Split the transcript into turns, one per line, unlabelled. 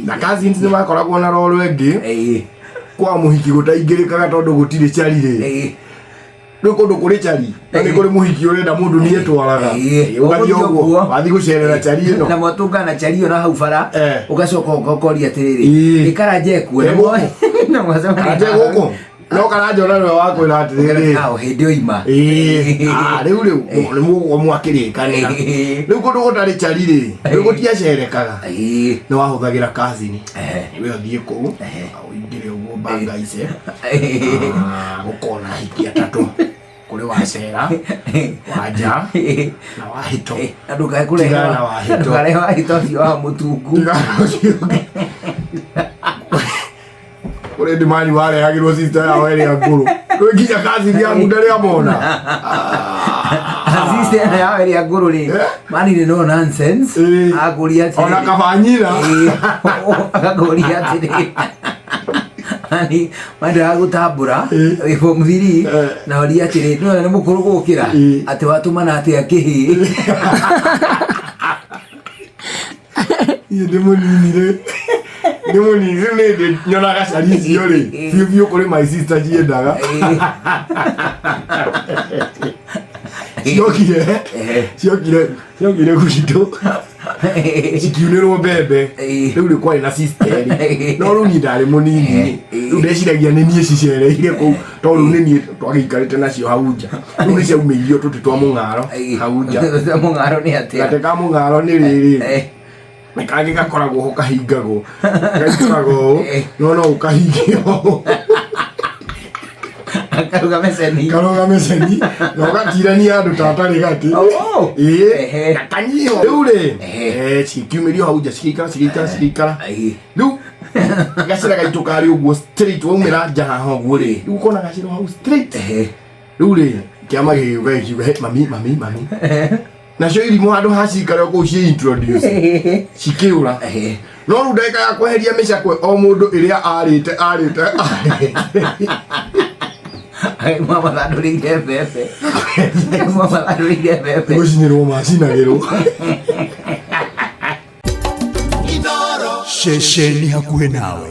Na cousins nĩ makoragwo na roro ĩngĩ. Kwa mũhiki gũtaingĩrĩkaga tondũ gũtirĩ cari rĩ. Rĩu kũndũ kũrĩ cari na nĩ kũrĩ mũhiki ũrenda mũndũ nĩ etwaraga. Ũgathiĩ
Ũgũthiĩ
ũguo
ũguo.
wathiĩ gũcerera cari ĩno.
Na mwatũngana na cari ĩyo na hau bara, ũgacoka ũkoria atĩrĩrĩ,
Ĩĩ.
ĩ karanja ekuo?
Ĩ gũkũ?
Na mwacemania
Karanja gũkũ no karanja ona nĩwe wakwĩra atĩrĩrĩ.
Aho hĩndĩ oima.
Ĩĩ, ah, rĩu nĩ mũgũkorwo mwakĩrĩkanĩra. Rĩu kũndũ gũtarĩ cari rĩ, rĩu gũtiacerekaga. Nĩ wahũthagĩra cousin. We ũthiĩ kũu ũingĩre ũguo banga ice. Ah, gũkona hiki atatũ kũrĩ wacera, wanja na wahĩto.
Na ndũkae kũrehe
Tigana na wahĩto.
ndũkarehe wahĩto ũcio wa mũtungu.
Tigana ũcio ũngĩ. Kũrĩ ndimani warehagĩrwo sister yao ĩrĩa ngũrũ. Rĩu nginya cousin yaku ndarĩ amona.
Sister ĩno yao ĩrĩa ngũrũ rĩ, mani nĩ no nonsense. Akũria atĩrĩrĩ.
Ona kaba nyina.
Agakũria atĩrĩrĩ. Mani mandaga gũtambũra wĩ form 3 na ũria atĩrĩ, nĩwona nĩ mũkũrũ gũkĩra atĩ watũmana atĩa kĩhĩ.
Niĩ ndĩ mũnini rĩ, ndĩ mũnini rĩu nĩ ndĩ nyonaga cari icio rĩ biũ biũ kũrĩ my sister ciendaga ciokire gwitũ cikiunĩrwo mbembe. Rĩu rĩ kwarĩ na sister no rĩu niĩ ndarĩ mũnini rĩ, rĩu ndeciragia nĩ niĩ cicereire kũu tondũ rĩu nĩ niĩ twagĩikarĩte nacio hau nja. Rĩu nĩ ciaumĩirio tũtĩ twa mũng'aro hau nja.
Mũng'aro nĩ atĩa?
Gatĩ ka mũng'aro nĩ rĩrĩ, nĩ kangĩ gakoragwo ho kahingagwo, gaikaraga ũũ no no ũkahinge ũũ.
Karuga meceni.
Karuga meceni na ũgatirania andũ ta atarĩ gatĩ.
Oh.
Ĩĩ. Gakanyiho rĩu rĩ, cikiumĩrio hau nja cigĩikara cigĩikara cigĩikara. Rĩu gacĩra gaitũ karĩ ũguo straight, waumĩra nja haha ũguo rĩ, rĩu ũkona gacĩra hau straight. Rĩu rĩ kĩama gĩgĩũka gĩkiuga, "Hey, mami, mami, mami." Nacio irimũ handũ ha cikare o kũu ciĩ introduce cikĩũra. No rĩu ndagĩka ya kweheria mĩcakwe o mũndũ ĩrĩa arĩte arĩte arĩte.
Mwamathandũrĩire mbembe. Mwamathandũrĩire mbembe.
Gũcinĩrwo macinagĩrwo.
Ceceni hakuhĩ nawe.